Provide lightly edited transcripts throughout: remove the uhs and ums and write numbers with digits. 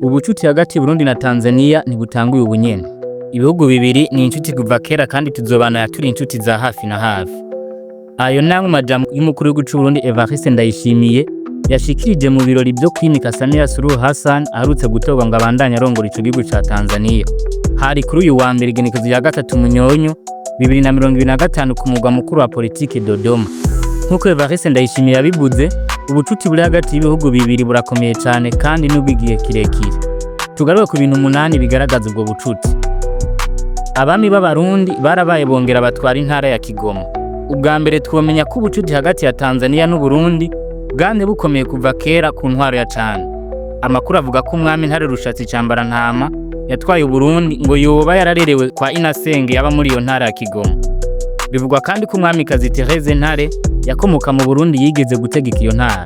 Ubucuti hagati y'Uburundi na Tanzania ntibutanguye ubu nyene. Ibihugu bibiri ni inshuti kuva kera kandi tuzobana turi inshuti za hafi na hafi. Ayo namwe majambo y'umukuru w'igihugu c'Uburundi Evariste Ndayishimiye yashikirije mu birori vyo kwimika Samia Suluhu Hassan aherutse gutorwa ngo abandanye arongora ico gihugu ca Tanzania. Hari kuri uyu wa mbere, igenekerezo rya 3 Munyonyo 2025, ku mugwa mukuru wa politike Dodoma. Nk'uko Evariste Ndayishimiye yabivuze, ubucuti buri hagati y'ibihugu bibiri burakomeye cane kandi n'ubw'igihe kirekire. Tugaruke ku bintu umunani bigaragaza ubwo bucuti. Abami b'Abarundi barabaye bongera batwara intara ya Kigoma. Ubwa mbere, twomenya ko ubucuti hagati ya Tanzania n'Uburundi bwamye bukomeye kuva kera ku ntwaro ya cami. Amakuru avuga ko umwami Ntare Rushatsi Cambarantama yatwaye Uburundi ngo yoba yararerewe kwa Inasenge yaba muri iyo ntara ya Kigoma. Bivugwa kandi ko umwamikazi Therese Ntare yakomoka mu Burundi yigeze gutegeka iyo ntara.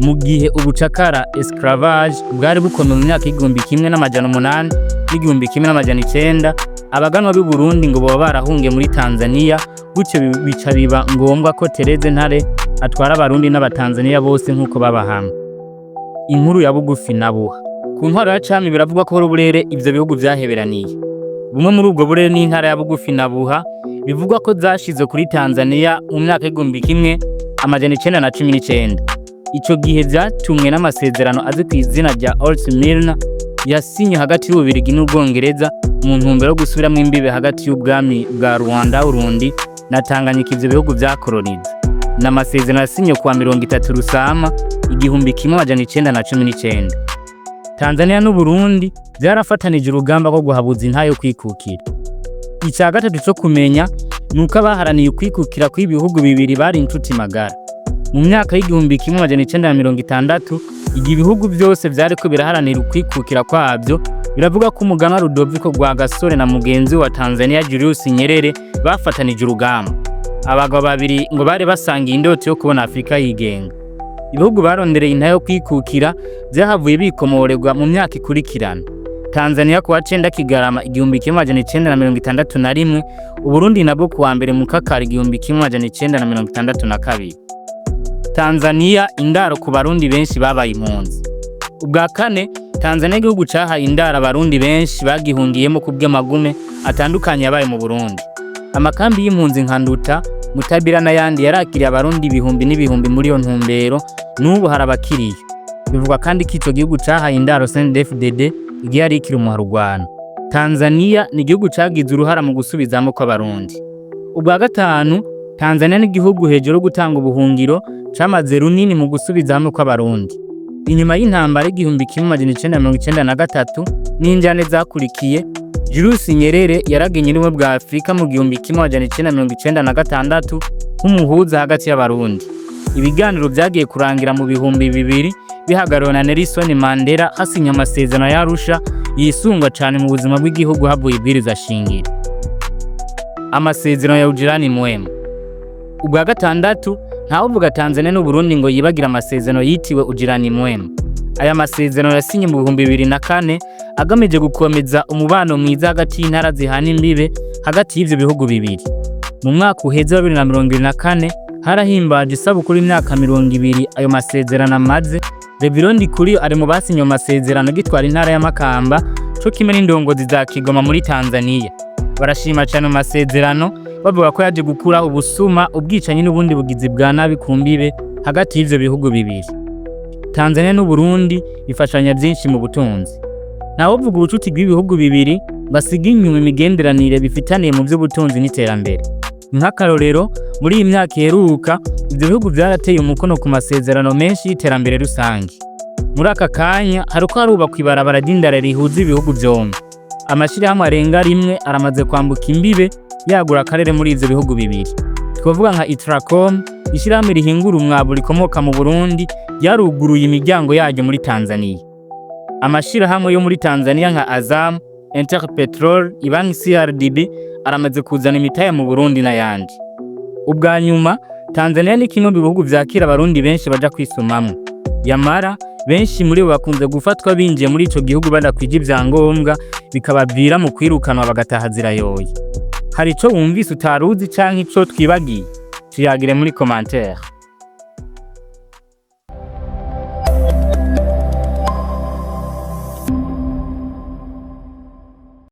Mu gihe ubucakara, esclavage, bwari bukomeye mu myaka y'1800 n'1900, abaganwa b'i Burundi ngo boba barahungiye muri Tanzania, gutyo bica biba ngombwa ko Therese Ntare atwara Abarundi n'Abatanzania bose nk'uko baba hamwe. Inkuru ya Bugufi na Buha. Ku ntwaro ya cami, biravugwa ko hari uburere ivyo bihugu vyaheberaniye. Bumwe muri ubwo burere ni intara ya Bugufi na Buha, bivugwa ko zashizwe kuri Tanzania mu myaka y'1919. Ico gihe vyatumwe n'amasezerano azwi kw'izina rya Old Smyrna yasinye hagati y'Ububirigi n'Ubwongereza mu ntumbero yo gusubiramwo imbibe hagati y'ubwami bwa Rwanda Urundi na Tanganyika ivyo bihugu vyakolonize. Ni amasezerano yasinye kuwa 30 Rusama 1919. Tanzania n'Uburundi vyarafatanije urugamba rwo guhabuza intahe yo kwikukira. Ica gatatu co kumenya nuko abaharaniye ukwikukira kw'ibihugu bibiri bari inshuti magara. Mu myaka y'1960, igihe ibihugu vyose vyariko biraharanira ukwikukira kwavyo, biravuga ko umuganwa Rudoviko Rwagasore na mugenzi we wa Tanzania Julius Nyerere bafatanije urugamba. Abagabo babiri ngo bari basangiye indoto yo kubona Afrika yigenga. Ibihugu barondereye intahe yo kwikukira vyahavuye bikomorerwa mu myaka ikurikirana. Tanzania kuwa 9 Kigarama 1961, Uburundi nabwo kuwa 1 Mukakaro 1962. Tanzania indaro ku Barundi benshi babaye impunzi. Ubwa kane, Tanzania igihugu cahaye indaro Abarundi benshi bagihungiyemo kubw'amagume atandukanye yabaye mu Burundi. Amakambi y'impunzi nka Nduta, Mutabira n'ayandi yarakiriye Abarundi ibihumbi n'ibihumbi. Muri iyo ntumbero n'ubu hari abakiriye. Bivugwa kandi ko ico gihugu cahaye indaro CNDD-FDD igihe yari ikiri umuharugwano. Tanzania ni igihugu cagize uruhara mu gusubizamwo kw'Abarundi. Ubwa gatanu, Tanzania ni igihugu hejuru yo gutanga ubuhungiro camaze runini mu gusubiza hamwe kw'Abarundi. Inyuma y'intambara y'1993 n'injyane zakurikiye, Julius Nyerere yaragenye n'ubumwe bwa Afrika mu 1996 nk'umuhuza hagati y'Abarundi. Ibiganiro vyagiye kurangira mu 2000 bihagarariwe na Nelson Mandela, hasinywe amasezerano ya Arusha yisungwa cane mu buzima bw'igihugu, havuye ibwirizwa shingiro. Amasezerano ya Ujirani Mwema. Ubwa gatandatu, ntawuvuga Tanzania n'Uburundi ngo yibagire amasezerano yitiwe Ujirani Mwema. Aya masezerano yasinye mu 2004 agamije gukomeza umubano mwiza hagati y'intara zihana imbibe hagati y'ivyo bihugu bibiri. Mu mwaka uheze wa 2024 harahimbaje isabukuru y'imyaka 20 ayo masezerano amaze. Reverend Ndikuriyo ari mu basinye ayo masezerano agitwara intara ya Makamba, co kimwe n'indongozi za Kigoma muri Tanzania. Barashima cane ayo masezerano, bavuga ko yaje gukura ubusuma, ubwicanyi n'ubundi bugizi bwa nabi ku mbibe hagati y'ivyo bihugu bibiri. Tanzania n'Uburundi bifashanya vyinshi mu butunzi. Ntawuvuga ubucuti bw'ibihugu bibiri basiga inyuma imigenderanire bifitaniye mu vy'ubutunzi n'iterambere. Nk'akarorero, muri iyi myaka iheruka ivyo bihugu vyarateye umukono ku masezerano menshi y'iterambere rusange. Muri aka kanya hariko harubakwa ibarabara ry'indara rihuza ibihugu vyombi. Amashirahamwe arenga rimwe aramaze kwambuka imbibe yagura akarere muri ivyo bihugu bibiri. Twovuga nka Itracom, ishirahamwe rihingura umwavu rikomoka mu Burundi, ryaruguruye imiryango yaryo muri Tanzania. Amashirahamwe yo muri Tanzania nka Azam, Interpetrol, ibanki CRDB aramaze kuzana imitahe mu Burundi n'ayandi. Ubwa nyuma, Tanzania ni kimwe mu bihugu vyakira Abarundi benshi baja kwisumamwo. Yamara benshi muri bo bakunze gufatwa binjiye muri ico gihugu badakwije ivyangombwa, bikabavira mu kwirukanwa bagataha zirayoye. Hari ico wumvise utaruzi canke ico twibagiye? Tuyagire muri commentaire.